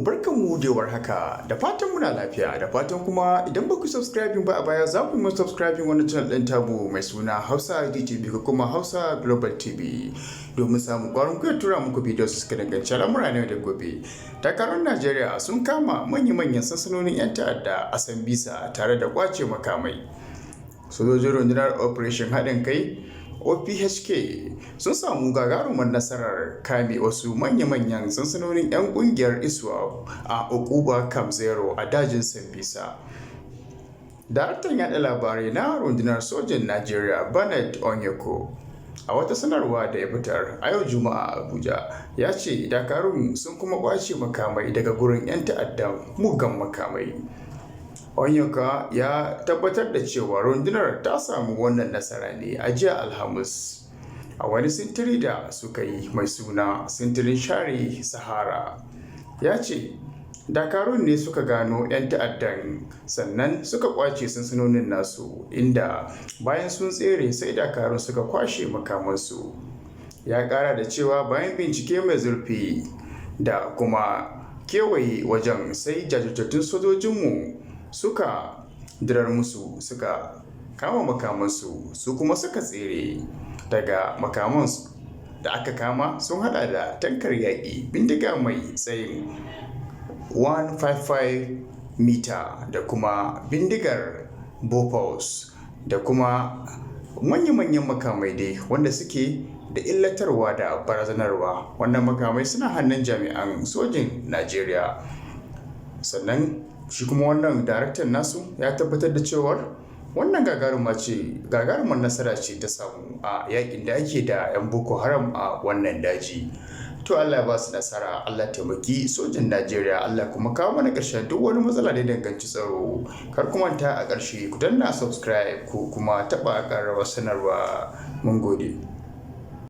Mu barkanmu da warhaka, da fatan muna lafiya, da fatan kuma idan ba ku subscribing ba a baya, za ku yi mu subscribing wannan channel ɗin tamu mai suna Hausa DTV ko kuma Hausa Global TV, domin samun ƙwarin gwiwar tura muku bidiyo su suka danganci al'amura na yau da gobe. Dakarun Najeriya sun kama manya-manyan sansanonin 'yan ta'adda a Sambisa tare da kwace makamai. Sojojin rundunar Operation Haɗin Kai, OPHK, sun samu gagarumar nasarar kame wasu manya-manyan sansanonin 'yan kungiyar ISWAP a Okuba Camp Zero a dajin Sambisa. Daraktan yaɗa labarai na rundunar sojin Najeriya, Bernard Onyeuko, a wata sanarwa da ya fitar a yau Juma'a a Abuja, ya ce dakarun sun kuma kwace makamai daga gurin 'yan ta'addan, muggan makamai. Onyeuko ya tabbatar da cewa rundunar ta samu wannan nasara ne a jiya Alhamis a wani sintiri da suka yi mai suna Sintirin Share Sahara. Ya ce dakarun ne suka gano 'yan ta'addan, sannan suka kwace sansanonin nasu, inda bayan sun tsere sai dakarun suka kwashe makamansu. Ya kara da cewa bayan bincike mai zurfi da kuma kewaye wajen, sai jajirtattun sojojinmu suka dirar musu, suka kama makamansu, su kuma suka tsere. Daga makaman da aka kama sun hada da tankar yaƙi, bindiga mai tsayin 155 mita, da kuma bindigar Bofors, da kuma manya-manyan makamai dai wanda suke da illatarwa da barazanarwa. Wannan makamai suna hannun jami'an sojin Najeriya. Sannan shi kuma wannan daraktan nasu ya tabbatar da cewar wannan gagaruma ce, gagarumar nasara ce ta samu a yakin da ake da 'yan Boko Haram a wannan daji. To, Allah ya ba su nasara, Allah taimaki sojin Najeriya, Allah kuma kawo mana ƙarshen duk wani matsala da ya danganci tsaro. Kar ku manta, a ƙarshe ku danna subscribe ku kuma taɓa ƙararrawar sanarwa. Mun gode.